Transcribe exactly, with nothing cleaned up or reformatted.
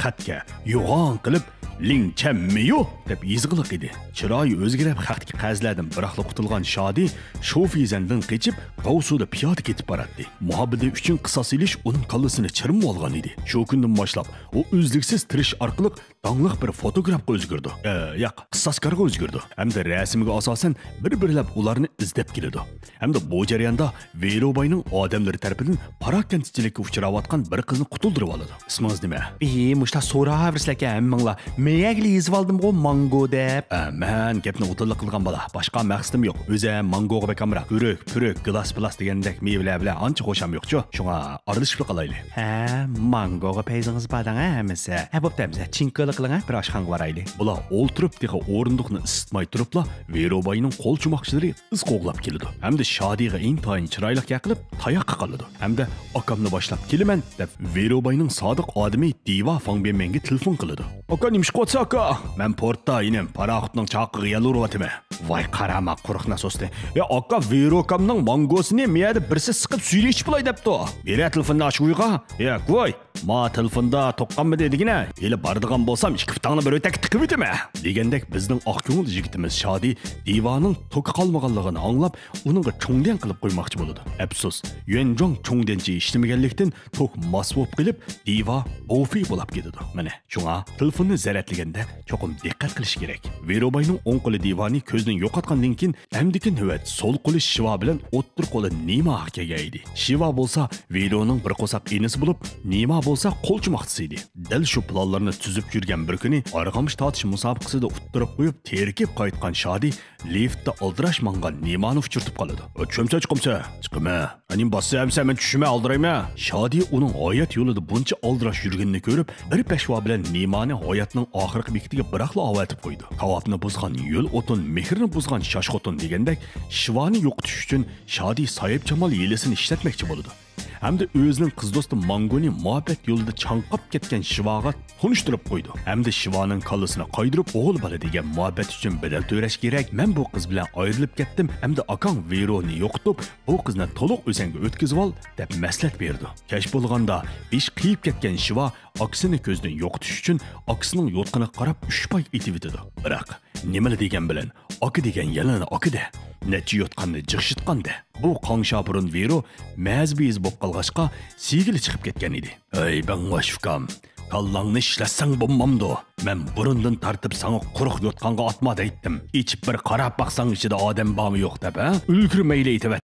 خەتكە يوغان قىلىپ، لىڭ چەن مېيۇ دەپ يېزىقلىق ئىدى. چىرايى ئۆزگىرىپ، خەتتىكى قەرزلەردىن بىراقلا قۇتۇلغان شادى شوفىزەندىن قېچىپ، گاۋسۇدا پىيادە كېتىپ باراتتى. مۇھەببىتى ئۈچۈن قىساس ئېلىش ئۇنىڭ كاللىسىنى چىرمىۋالغان ئىدى. شۇ كۈندىن باشلاپ ئۇ ئۈزلۈكسىز تىرىشىش ئارقىلىق داڭلىق بىر فوتوگرافقا ئۆزگىرىدۇ. ئە، ياق، قىساسكارغا ئۆزگىرىدۇ. ھەمدە رەسىمگە ئاساسەن بىر-بىرلەپ ئۇلارنى ئىزدەپ كېلىدۇ. ھەمدە بۇ جەرياندا ۋېرۇباينىڭ ئادەملىرى تەرىپىدىن پاراكەندىچىلىككە ئۇچراۋاتقان بىر قىزنى قۇتۇلدۇرۇۋالىدۇ. ئىسمىڭىز نېمە؟ ئى، مۇشتا سوراۋېرىسىلەركەن ھەممىڭلار. مېيەگىلى يېزىۋالدىمغۇ مانگو دەپ. ئە، مەن گەپنى ئوتۇنلۇق قىلغان بالا. باشقا مەقسىتىم يوق. ئۆزى مانگوغا بەك ئامراق. ئۆرۈك، پۈرۈك، گىلاس-پىلاس دېگەندەك مېۋىلەر بىلەن ئانچە خۇشام يوقچۇ. شۇڭا ئارىلىشىپلا قالايلى. ھە، ماڭگوغا پەيزىڭىز بار دەڭ ھە ھەممىسى. ھە، بوپتۇ ئەمىسە، چىڭكۆلە قىلىڭ ھە، بىر ئاشخانىغا بارايلى. بۇلار ئولتۇرۇپ تېخى ئورۇندۇقنى ئىسسىتماي تۇرۇپلا، ۋېروباينىڭ قول چوماقچىلىرى ئىز قوغلاپ كېلىدۇ. ھەمدە شادىغا ئىنتايىن چىرايلىق يەقىلىپ، تاياققا قالىدۇ. ھەمدە ئاكامنى باشلاپ كېلىمەن دەپ، ۋېروباينىڭ سادىق ئادىمى دىۋا فاڭبيەنمەنگە تېلېفون قىلىدۇ. ئاكا، نېمە ئىش قىلىۋاتىسەن ئاكا؟ مەن پورتتا ئىنىم، پاراخوتنىڭ چاقىغا يالۋۇرۇۋاتىمەن. ۋاي قارا ما قۇرۇق ناسوستى. يا ئاكا، ۋېروكامنىڭ مانگوسىنى مەيەدە بىرسى سىقىپ سۈيىنى ئىچىپ بولاي دەپتۇ. بېرە تېلېفوننى ئاشۇ ئۇيغا. يا گۇي، ما تېلېفوندا توك قالمىدى دېگىنە. ھېلى بارىدىغان بولسام ئىككى پۇتۇڭنى بىر ئۆتەككە تىقىۋېتىمەن. دېگەندەك بىزنىڭ ئاق كۆڭۈل يىگىتىمىز شادى دىۋانىڭ توكى قالمىغانلىقىنى ئاڭلاپ، ئۇنىڭغا چوڭدەن قىلىپ قويماقچى بولىدۇ. ئەپسۇس، يۈەنجۇاڭ چوڭدەنچە ئىشلىمىگەنلىكتىن توك ماس بولۇپ قېلىپ، دىۋا بوفى بولاپ كېتىدۇ. مانا، شۇڭا تېلېفوننى زەرەتلىگەندە چوقۇم دىققەت قىلىش كېرەك. ۋېروباينىڭ ئوڭ قولى دىۋانى كۆزدىن يوقاتقاندىن كېيىن، ئەمدىكى نۆۋەت سول قولى شىۋا بىلەن ئوتتۇرا قولى نىماغا كەلگەن ئىدى. شىۋا بولسا ۋېرونىڭ بىر قورساق ئىنىسى بولۇپ، نىما بولسا قولچۇماقچىسى ئىدى. دەل شۇ پىلانلارنى تۈزۈپ يۈرگەن بىر كۈنى ئارغامچا تارتىش مۇسابىقىسىدە ئۇتتۇرۇپ قويۇپ، تېرىكىپ قايتقان شادى لىفتتا ئالدىراش ماڭغان نىمانى ئۇچرىتىپ قالىدۇ. «چۈشەمسەن، چىقامسەن؟» «چىقىمەن.» «نېمە باسسا ھەمسە مەن چۈشىمەن، ئالدىرايمەن.» شادى ئۇنىڭ ھايات يولىدا بۇنچە ئالدىراش يۈرگىنىنى كۆرۈپ، بىر پەشۋا بىلەن نىمانى ھاياتنىڭ ئاخىرقى بېكىتىگە بىراقلا ئاۋارە ئېتىپ قويىدۇ. كاۋاپنى بۇزغان يۆل ئوتۇن، مېھىرنى بۇزغان شاش خوتۇن دېگەندەك، شىۋانى يوقىتىش ئۈچۈن شادى ساھىبجامال ھىيلىسىنى ئىشلەتمەكچى بولىدۇ. ھەمدە ئۆزىنىڭ قىز دوستى مانگونى مۇھەببەت يولىدا چاڭقاپ كەتكەن شىۋاغا تونۇشتۇرۇپ قويىدۇ. ھەمدە شىۋانىڭ كاللىسىنى قايدۇرۇپ، ئوغۇل بالا دېگەن مۇھەببەت ئۈچۈن بەدەل تۆلەش كېرەك، مەن بۇ قىز بىلەن ئايرىلىپ كەتتىم، ئەمدى ئاكاڭ ۋېرونى يوقىتىپ، بۇ قىزنى تولۇق ئۆزەڭگە ئۆتكۈزۈۋال، دەپ مەسلىھەت بېرىدۇ. كەچ بولغاندا بېشى قېيىپ كەتكەن شىۋا ئاكىسىنى كۆزدىن يوقىتىش ئۈچۈن ئاكىسىنىڭ يوتقىنىغا قاراپ ئۈچ پاي ئېتىۋېتىدۇ. بىراق، نېمىلا دېگەن بىلەن، ئاكا دېگەن يەنىلا ئاكىدە. نەچچە يوتقاننى جىغشىتقاندە، بۇ قاڭشا بۇرۇن ۋېرو مەز-بىز بولۇپ قالغاچقا، سىيگىلى چىقىپ كەتكەن ئىدى. «ھەي، بەڭۋاش ئۇكام، كاللاڭنى ئىشلەتسەڭ بولمامدۇ؟ مەن بۇرۇندىن تارتىپ ساڭا قۇرۇق يوتقانغا ئاتما دەيتتىم. ئېچىپ بىر قاراپ باقساڭ، ئىچىدە ئادەم بارمۇ يوق دەپ، ھە؟ ئۈلگۈرمەيلى ئېتىۋەت.»